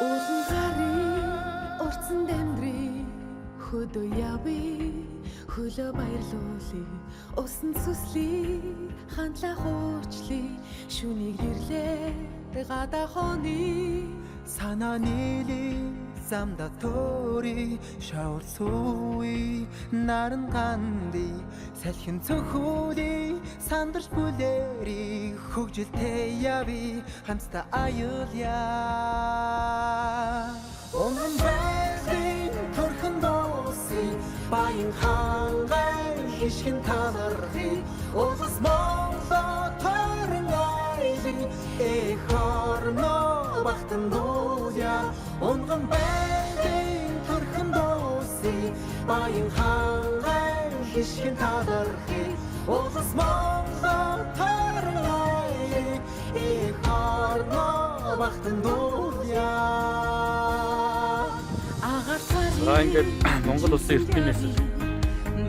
Уулын гарын урцсан дэмдрий хөдөө явъя, хөлөө баярлуулъя, усан сүслий, хандлаа хуучлаа, шүнийг ирлээ гадаа хоны. Санаа нийлээ, замда төрий, шавар сууи, наран ганди, салхин цөхүүлий, сандарч бүлэрий, хөгжилтэй явъя, хамтдаа аялъя. Унган байрын төрхөн дууси, баян хангай хишгэн талархи, улс Монгол тойрон айлын эх орноо багтан дууя. Унган байрын төрхөн дууси, баян хангай хишгэн талархи, улс Монгол тойрон айлын эх орноо багтан дууя. Агаар царийн За, ингээд Монгол улсын эрдэнэ нэсэл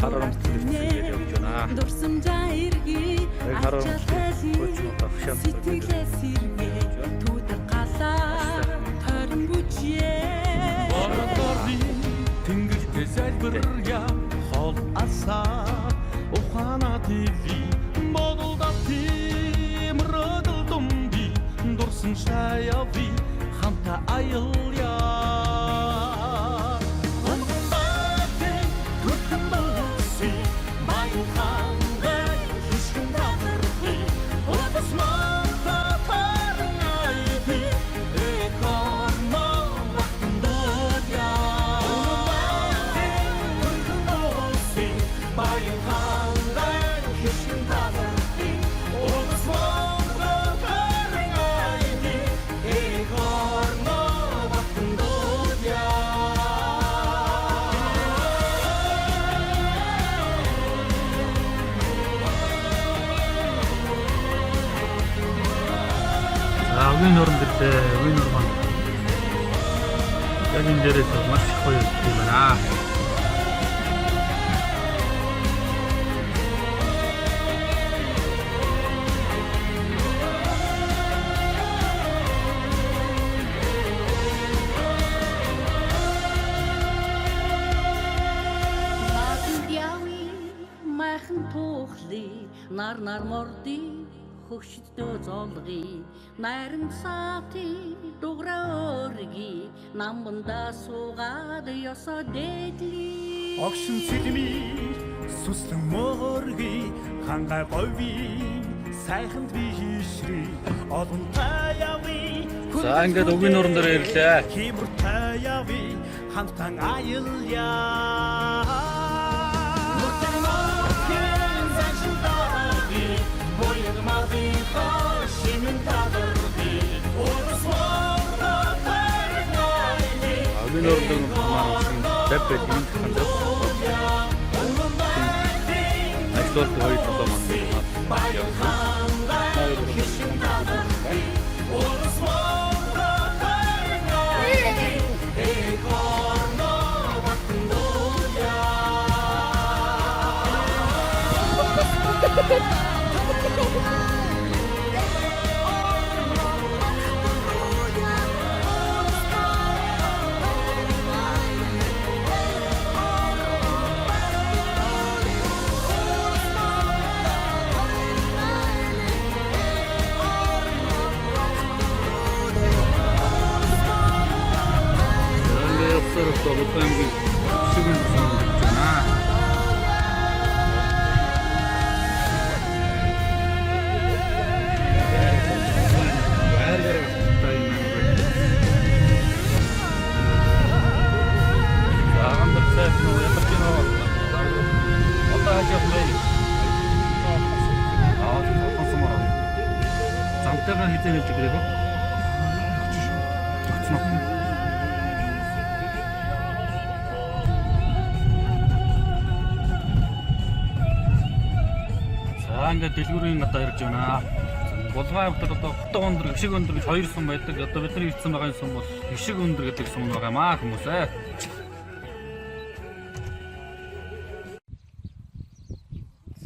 хар оромжтой ирсэн гэж явж байна. Дурсамжаа эргий, Яг хар оромжтой хуучин одоо агшаан дотор сэтгэлээ сэргээ, түүдэг галаа тойрон бүжээ. Бордорны тэнгэртэй залбиря, хол асаа ухаана тэли бодолда тиймрөдөл думби дурсан шаяви хамта аялья. Унган төрхөн дууси, баян хангай хишгэн талархи, улс Монгол тойрон айлын эх орноо багтан дууя. Төрхөн дууси, баян хангай хишгэн талархи, улс Монгол тойрон айлын эх орноо багтан дууя. За, Өвийн нууран гэрлээ. Өвийн нуур маань яг энэ дээрээс маш их гоё юм байна. Нааданд явъя, майхан тухлыг, нар нар мордыг хөгшдөө золгий, найран саати дуграа өргий, намбанда суугаад ёсоо дээдлий. Огшин цэлмий сүслэн мөргий, хангай говийн сайханд би хишрий, олонтой явъя. За, ингээд Өвгийн нууран дээр ирлээ. Химэртэй явъя, хамтан аялья. Нүтэн мөргэн заншин дарги, буян мадын хошимын тадарги, улс Монгол тойрон айлын Өвгийн нууран дээр маань зав байдаг юм хандав. Ажлуулт хоёр толоо маань явсан. Ингээд явсаар одоо Улаан аймгийн Шүгэн сум гэж байна. Байр гартай юм байна. За, гамдар сайхан уу, ядарч гинөө. Одоо хаж явах вэ? Аа, толгон сумаар. Замтайгаа хизээ хэлж өгöö. Тогтсон уу? За, ингээд дэлгүүрийн одоо ирж байна. Булган аймагт одоо Хотог өндөр, Гişиг өндөр гэж хоёр сум байдаг. Одоо бидний ирсэн байгаа энэ сум бол Гişиг өндөр гэдэг сум байгаа юм аа, хүмүүс ээ.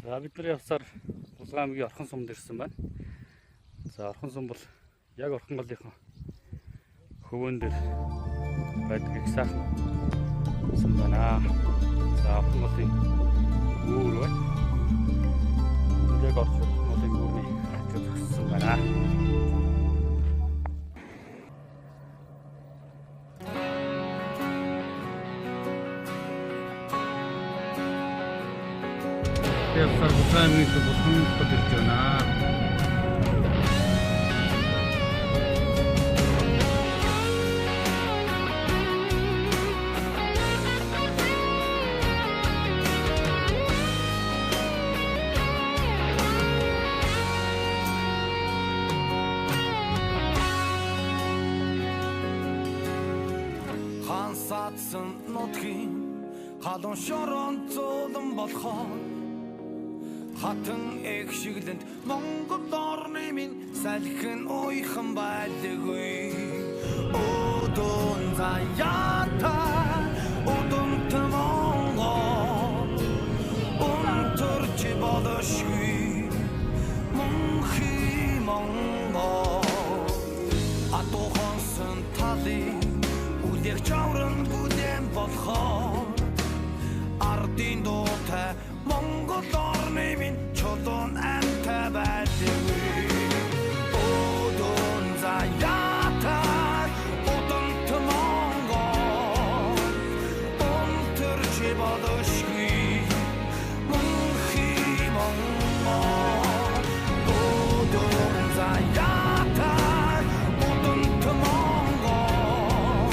За, бидний явсаар Булган аймгийн Орхон сумд ирсэн байна. За, Орхон сум бол яг Орхон голынхон Хөвөн дээр байдаг их сайхан сум байна. За, Монголын гүүр байна. Яг орч Монголын гүүрний хажуу зогссон байна. Тэгээд сар Булган аймгийн төв Булган хотод ирж байна. Хаан саадсан нутгийн халуун шорон зуулан болохоо хатан эх шиглэнд Монгол орны минь салхин уйхан байлгүй. Өдөн заяата удамт Монгол унтарч болошгүй мөнхий Монгол. Атухансан талын үлэх чавран бүлээн болохоо ардын дуутай Монгол орны минь чулуун амтай байлгүй. Өдөн заяата удамт Монгол унтарч болошгүй мөнхий Монгол. Өдөн заяата удамт Монгол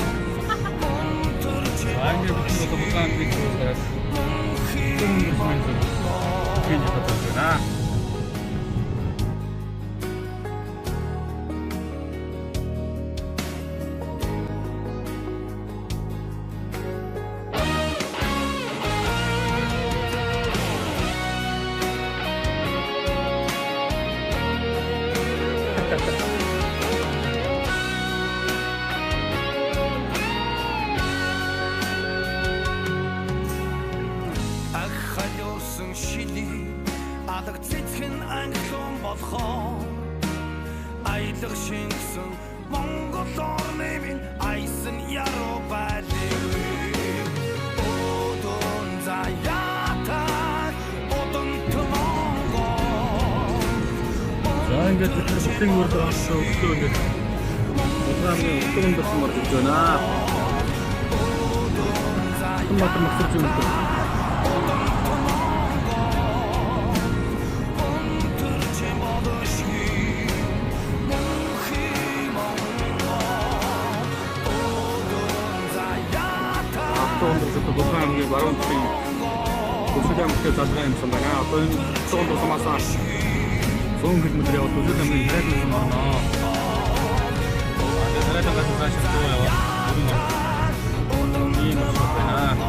унтарч За, ингээд бид нар одоо Булган аймгийн төвөөс гараад мөнхий Хин хотод байна. Ах халиусан шилий алаг цэцхэн англиун болохоо аялах шингэсэн Монгол орны минь аясан яруу байлгүй. Өдөн заяата удамт Монгол. За, ингээд бид нар хотын үрд орсон өглөө ингээд Булган аймгийн Өтгөн өндөр сум орж ирж байна. Баатар Магсар зүүн. Унтарч болошгүй мөнхий Монгол өдөн заяата Өтгөн өндөр сум Булган аймгийн баруун талын Хөвсгөл аймагт залгаа юмсан байна. Одоо энэ Өтгөн өндөр сумаас 100 км яваад Хөвсгөл аймгийн Харайлан сум орно. Тэгээд Харайлангаас цааш дуу яваад бүрэн орно. Ийм маршрут байна.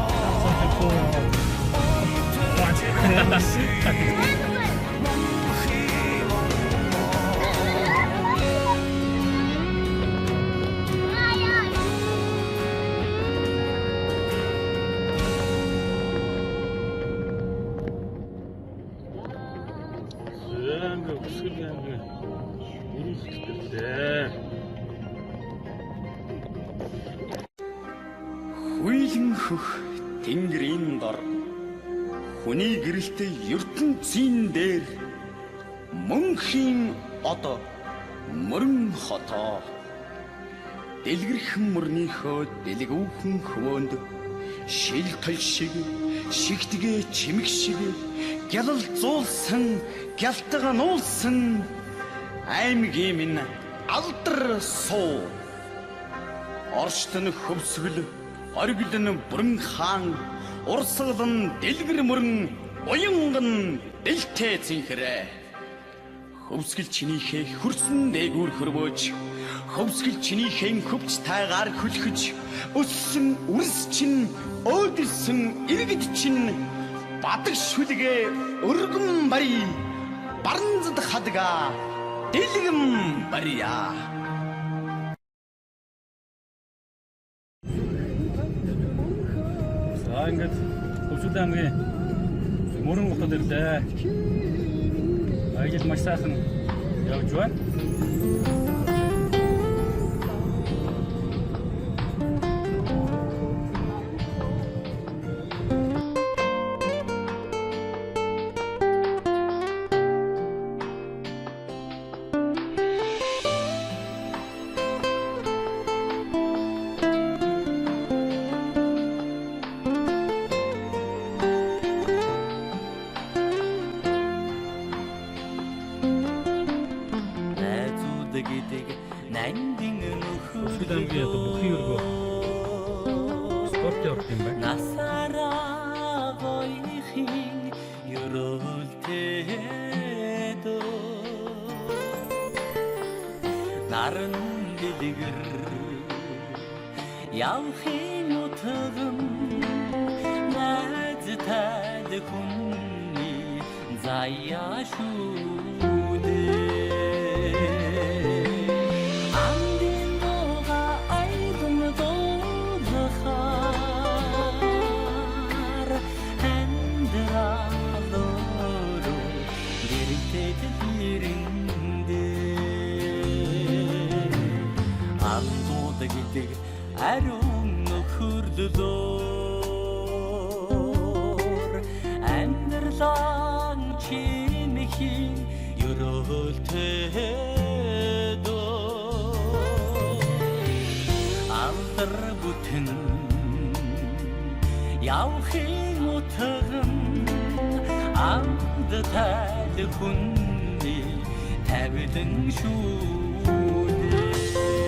Аймгийн Хөвсгөл аймгийн бүрэн хөтөлбөрлөө. Хүйлэн хөх тэнгэрийн дор хүний гэрэлтэй ертөнцийн дээр мөнхийн од мөрөн хотоо дэлгэрхэн мөрнийхөө дэлгүүхэн хөвөөнд шил тол шиг шигтгээ чимэг шиг гялал зуулсан гялтга нуулсан аймгийн минь алдар суу. Орчтон хөвсгөл оргил нь бүрэн хаан урсгал нь дэлгэр мөрөн уянган дэлтэй цэнхэрээ. Хөвсгөл чинийхээ хөрсөн дээгүүр хөрвөөж, хөвсгөл чинийхээ хөвч тайгаар хөлхөж өссөн үрс чинь өөдөлсөн иргэд чинь бадаг шүлгээ өргөн барь баранзад хадгаа дэлгэм барья. За, ингээд Хөвсгөл аймгийн Мөрөн хотод ирлээ. Аялал маш сайхан явж байна. гэдэг нандин Өвсгөл аймгийн одоо бүхий өргөө спортын орд юм байна. Насараа гоёхын ерөөлтэй наран дэлгэр явахын утган найз тал хүний заяа шүү дээ. Андын дууга айлан дуулахаар амьдрал өөрөө гэртэд ирэндээ. Андууд гэдэг ариун нөхөрлөлөөр амьдралан чимэхийн ерөөлтэй алдар бүтэн явахын утган анд тайл хүний тавилан шүү дээ.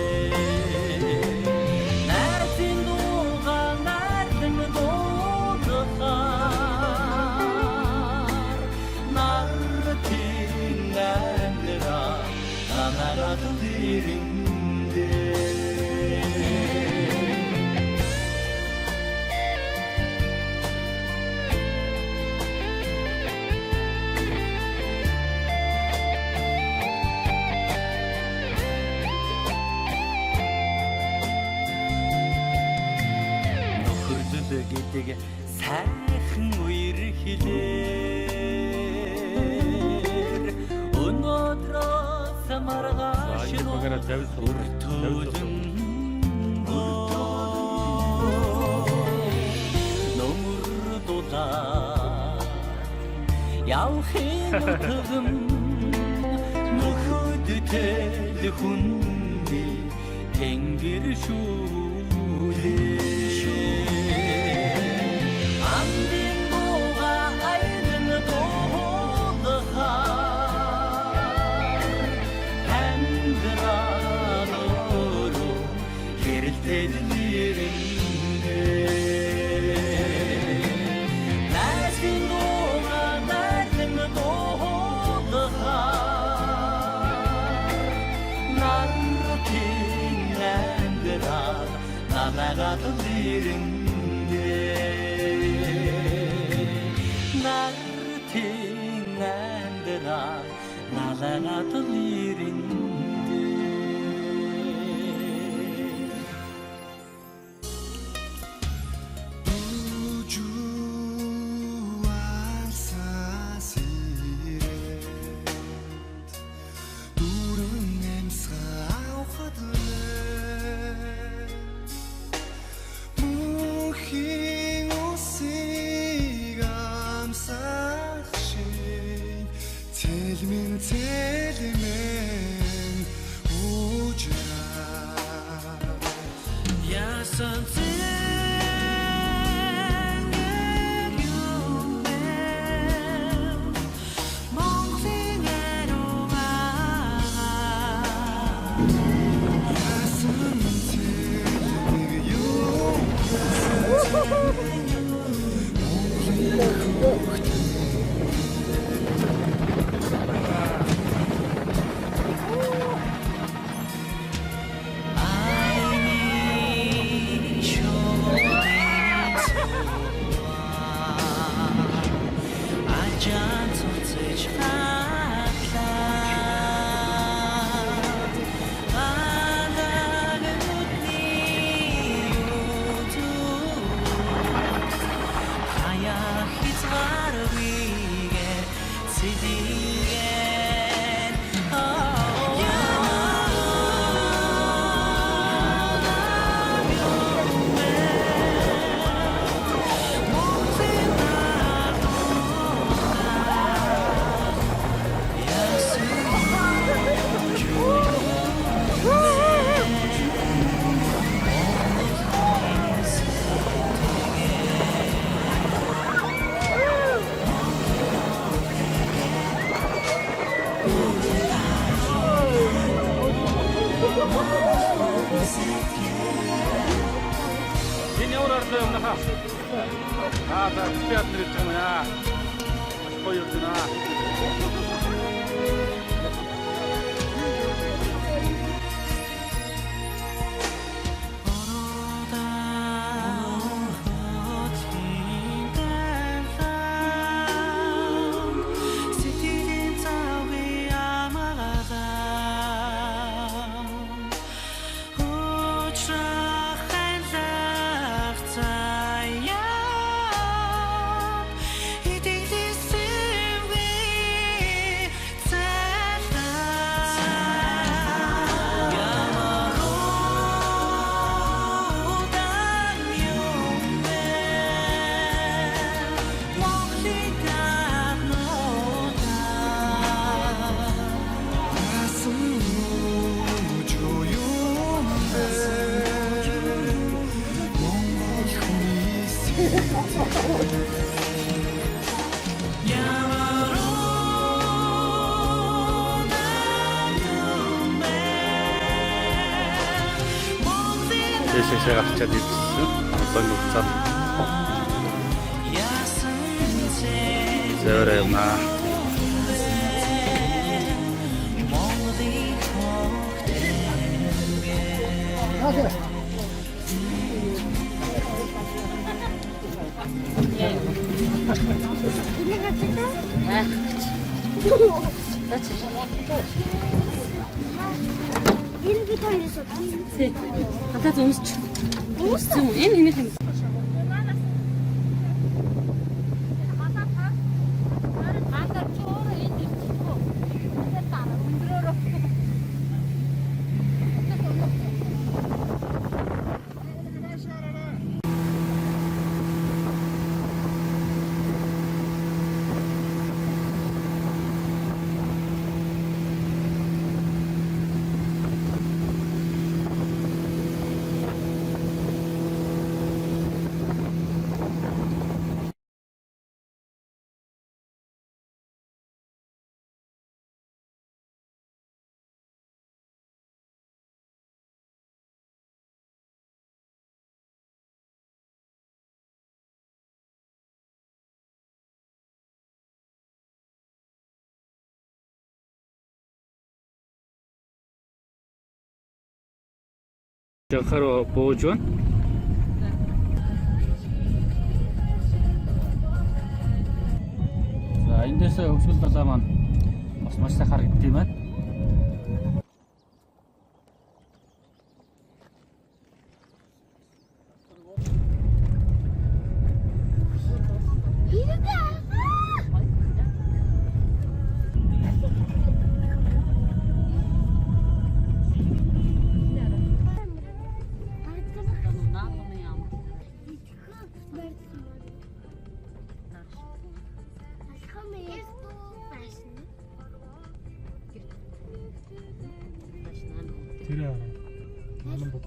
Найзын дууга найрдан дуулахаар нартын амьдрал намайг ирэндээ. Нөхөрлөл гэдэг сайхан үерхлээр өнөөдрөөс маргааш За ингэ багаараа завь суух. Завь суух. Нөмөр дулаа явахын утган нөхөдтэй хүний тэнгэр шүүлээ. Андын дууга айлан дуулахаар амьдрал өөрөө хэрэлтэл ирэндээ. Найзын дууга найран дуулахаар нартын амьдрал намайг ирэндээ. Нартын амьдрал намайг ирэндээ. Дүүрэн амьсгаа авахад лээ. Мөнхийн усыг амсах шиг цэлмэн цэлмэн уужраа. Яасан зэн юм бэ? Монголын ариун агаар. Яасан цэлмэг юм Монголын хүүхдээ. Айны шоуын Ажаан цуцэж хатлаа. Энэ ямар орлоо юм нахаа? Аа за би яд нэрж байгаа юм аа. Маш гоё юм байна. Сэтгэлийн цавын амгаалаа Учрах хайлах заяа Итгэлийн сэвгүй цайлаа Ямар удаан юм бэ Монголын гаднуудаа Яасан үжүү юм бэ? Монгол хүний сэтгэл. Ямар удаан юм бэ Монголын Дээшээ гарчаад ирсэн. Одоо нүцаад Яасан зэ зөөр явнаа. Монголын хогтэнгээ Энэ бид хоёроос Тий. Хатаа өмсч. Өмссөн үү? Энэ хинэх юм. Жохор бууж байна. За эндээс өвсгөл далаа маань бас маш сайн харагддаг юм байна. Тэр аа. Малан бод.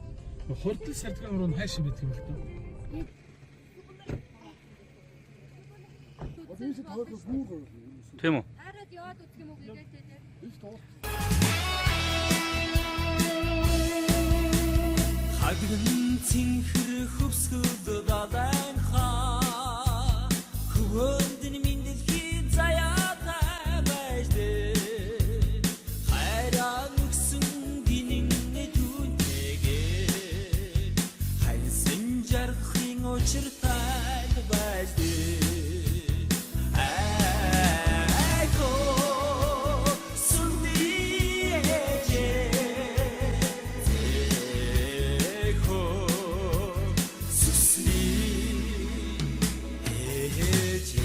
Хурдл сардгийн өрөө нь хайшин байдаг юм л да. Тийм үү? Хагнан цэнхэр хөвсгөл далайн хаа хөвөнд нь минь дэлхий заяатай байж дээ хайраа нүгсэн гинэн түүнтэйгээ хальсан жаргахын учиртай байж дээ айко сүндиэжээ Зэхо сүсний ээжээ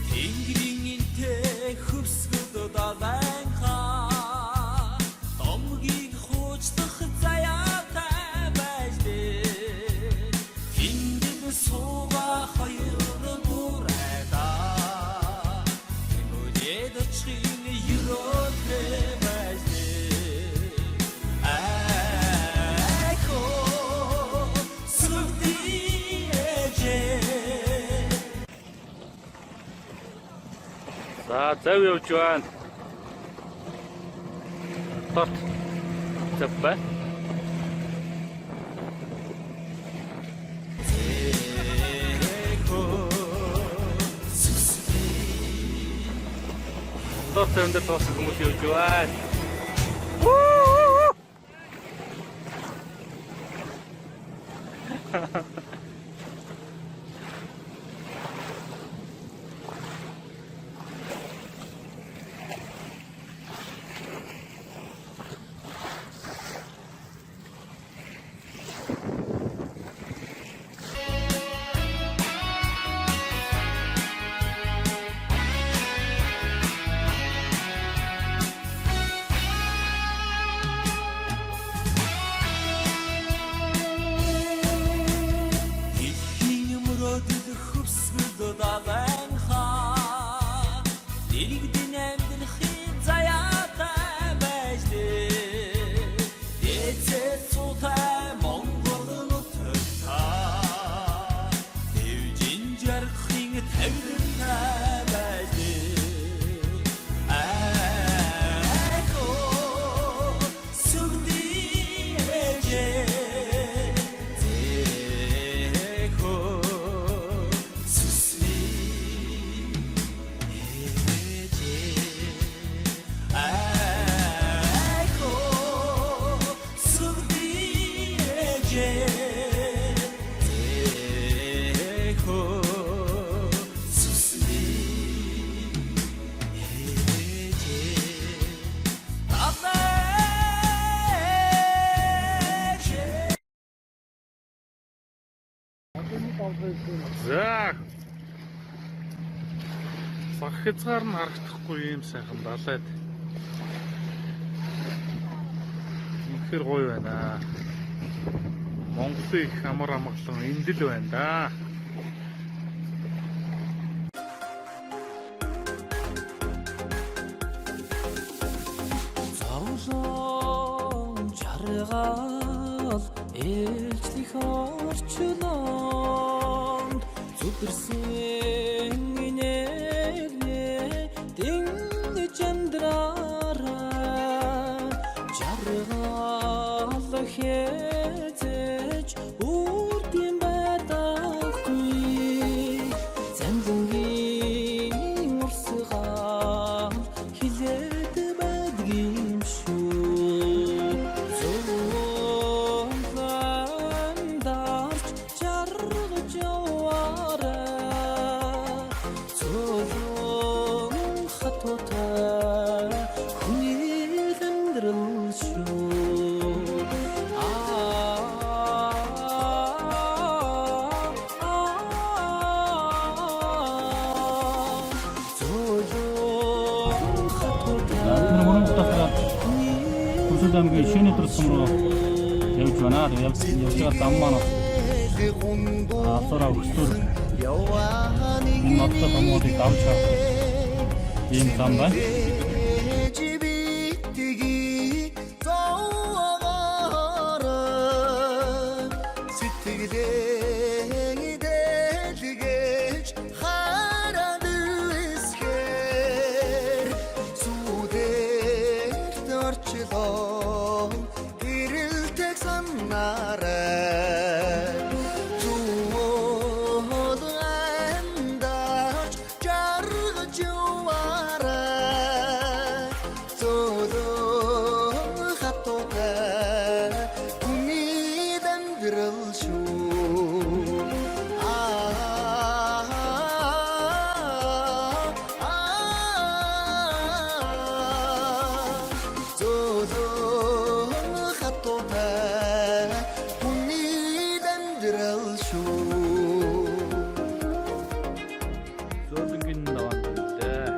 Тэнгэрийн энтэй хөвсгөл далайн хаа домгийг хуучлах заяатай байж дээ Тэнгэр сууга хоёр бүрайдаа Тэмүүлээд очихын ерөөтэй байж дээ Айко сүрдий ээжээ За зав явж байна. Торт зав байна. Торт зав дээр тоосон хүмүүс явж байна. Дэлхийн мөрөөдөл хөвсгөл далайн хаа Дэрэгдэн амьдрахын заяатай байж дээ. Дээдсээ цуутай Монгол нутагта Дэвжин жаргахын тавилантай байж дээ. Айхо сүгдий ээжээ зэхөө сүсний ээжээ айхо сүгдий ээжээ зэхөө сүсний ээжээ Ээжээ. За. Сах хязгаар нь харагдахгүй юм сайхан далайд. Үнэхээр гоё байна. Монголын их амар амгалан энд л байна да. Зовлон жаргал ээлжлэх орчлонд зүдэрсэн инээдээ тэнгэж амьдраарай жаргал хэзэж үрдэн байдаггүй замлангийн урсгал хилээд байдгийм шүү. Зовлон дарч жаргаж яваарай. Зовлон хатуутай хүний амьдрал шүү. Аа Зөөлөн хатуутай Тэр мөрөн хотоос Хүсэл аймгийн Шөнө өдөр сум руу явж байна. Тэгээд явж явж байгаа зам маань бас алсаараа өгсдөр энэ модтой томоодыг давж харах ийм зам байна. Сэтгэлээ дэлгэж хараад үсгээр сүдэрт орчлоо гэрэлтэх санаарай зүул амдарч жаргаж яваарай зөөлөн хатуутай хүний амьдрал шүү. Зөөлөн хатуутай хүний амьдрал шүү. Зөөлөнгийн даваанд байлаа.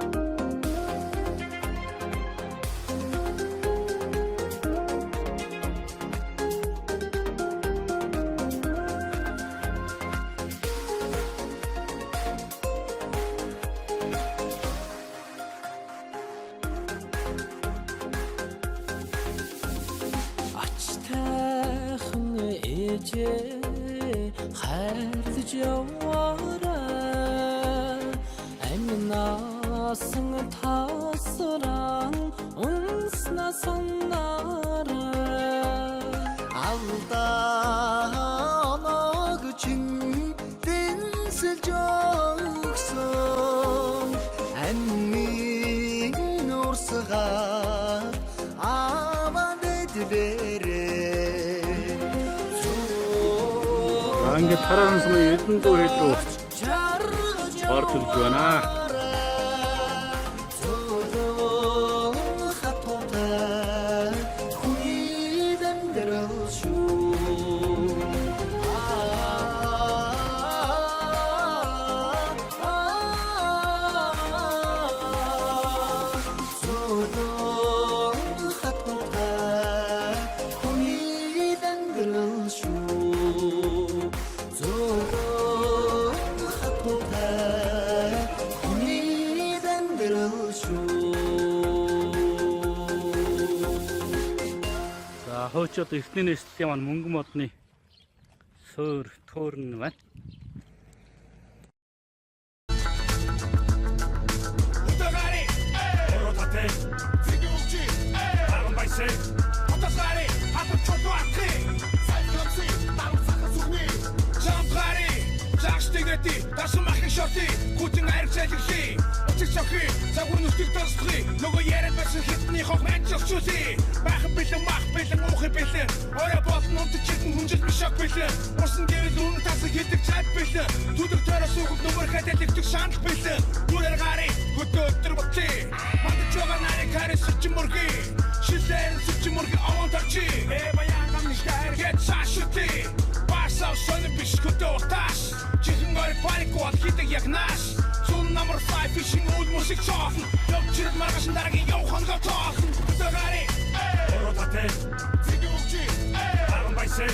Ач тайхан ээжээ хайрлаж яваарай амнасан тасран унсна санаарай. Алдаа оног чин дэнсэлж өгсөн амин урсгаа аваад дээрээ. За ингээд тараахан сумын Эрдэнэ хэл рүү орж ирж байна. Зөөлөн хатуутай хүний амьдрал шүү. Зөөлөн хатуутай хүний амьдрал шүү. Зөөлөн хатуутай хүний амьдрал шүү. За хуучид эртний нийслэлийн маань мөнгөн модны суур төөрн байна. Утгари Оротате Зигүчи Армбайсе Хотосгари Хатчотуатри Сайкамси Тарсахасугни Жамгари Жагштигэти Ташмахи шоти Күтэн арчаалхи Учиг шохи Загвар нүстэг тосхи Нөгөө яриад байсан хитний хог манчилчүүлээ. Баахан бэлэн мах бэлэн уухи бэлэн Орой болон унтаж читэн хүнжил мишок бэлэн Урсан гэвэл үнэн тасаг хийдэг чад бэлэн Түдэр тойроо суугд нүмер хадалэгдэх шанал бэлэн Нүрээр гари хөдөө өдөр ботлээ. Мандаж байгаа нарыг харин сүчин мөргий. Шилээр сүчин мөргий овон торчи. Э баян гамништай хэрэг цаашути. Баасаа сонь биш хөдөө утаас. Чихэн гори паник бол хийдэг яг нааш. Зүүн номер 5 фишинг үл мөсиг цоохон. Явж ирэл маргааш дараагийн яв хонгоо тоохон. Хөдөө гари. Оротате. Зигүчи. Армбайсе.